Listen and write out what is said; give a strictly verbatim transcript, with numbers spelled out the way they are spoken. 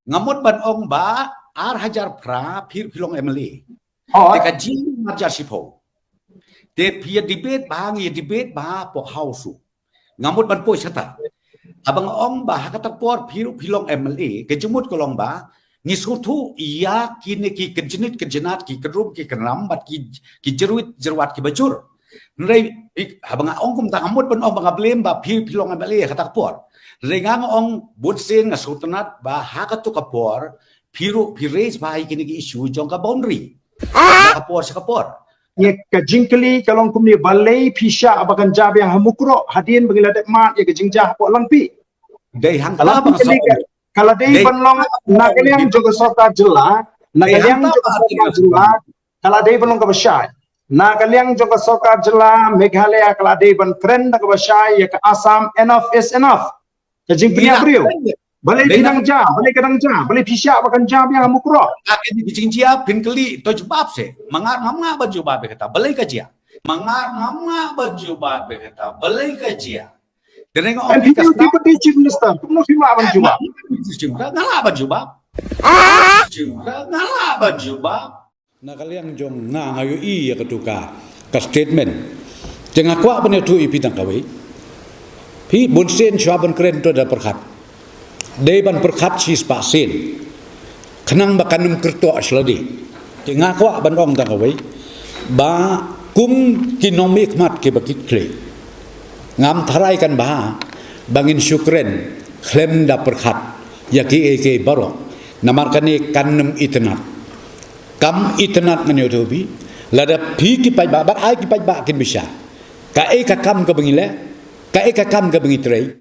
Nga mut ban ong ba ar hajar phra phi, phi long M L A. Oh. Te ka jing hajar shiphew. Te phi ïa debate ba, ngi ïa debate ba hapoh House. Nga mut ban poi shata. Haba nga ong ba ha kata ka por phi ruh phi long M L A, ka jingmut ka long ba ngi sngewthuh ïa kine ki kynjnit kynjnat, ki kynrum ki kynram bad ki, ki jyrwit jyrwat kiba jur. Hynrei, i, haba nga ong kumta, nga mut ban ong ba nga blame ba phi, phi long M L A ha kata ka por. Hynrei nga, nga ong bun sien nga sngewtynnat ba ha katu ka por phi ruh phi raise ba ïa kine ki issue jong ka boundary. Ka por sha ka por. Ïa ka jingkylli ka long kumne, balei phi shah ba kan jia biang ha Mukroh hadien ba ngi la dep mad ïa ka jingjia hapoh Langpih? Dei hangta ba nga shu ong. Ka la dei ban long na ka liang jong ka sorkar jylla, na ka liang jong ka sorkar jylla, ka la dei ban long kaba shai. Na ka liang jong ka sorkar jylla Meghalaya ka la dei ban kren da kaba shai ïa ka Assam, enough is enough. Ka jingpynïap briew. Balei phi dang jia, balei ka dang jia, balei phi shah ba kan jia biang ha Mukroh? Ka jing, ka jingjia phin kylli, to jubab se. Ma nga ngam ngah ban jubab ïa kata, balei ka jia. Ma nga ngam ngah ban jubab ïa kata, balei ka jia. Te nga ong phi ka deputy chief minister, kumno phi ngah ban jubab? Nga lah ban jubab. Nga lah ban jubab. Na ka liang jong nga, nga ïohi ïa katu ka, ka statement. Te nga kwah ban ïathuh ïa phi tang kawei. Phi bun sien shuwa ban kren to da pyrkhat. Dei ban pyrkhat shispah sien. Khnang ba kan ym kyrtoh sha lade. Te nga kwah ban ong tang kawei. Ba kum ki nongmihkhmat kiba kit khlieh, ngam tharai kan bha ba ngin shu kren khlem da pyrkhat ïa kiei kiei baroh. Namar kane kan ym itynnad. Kam itynnad ngan ïathuh ïa phi. Lada phi ki paidbah, bad ai ki paidbah kin bishar. Kaei ka kam kaba ngi leh, kaei ka kam kaba ngi trei.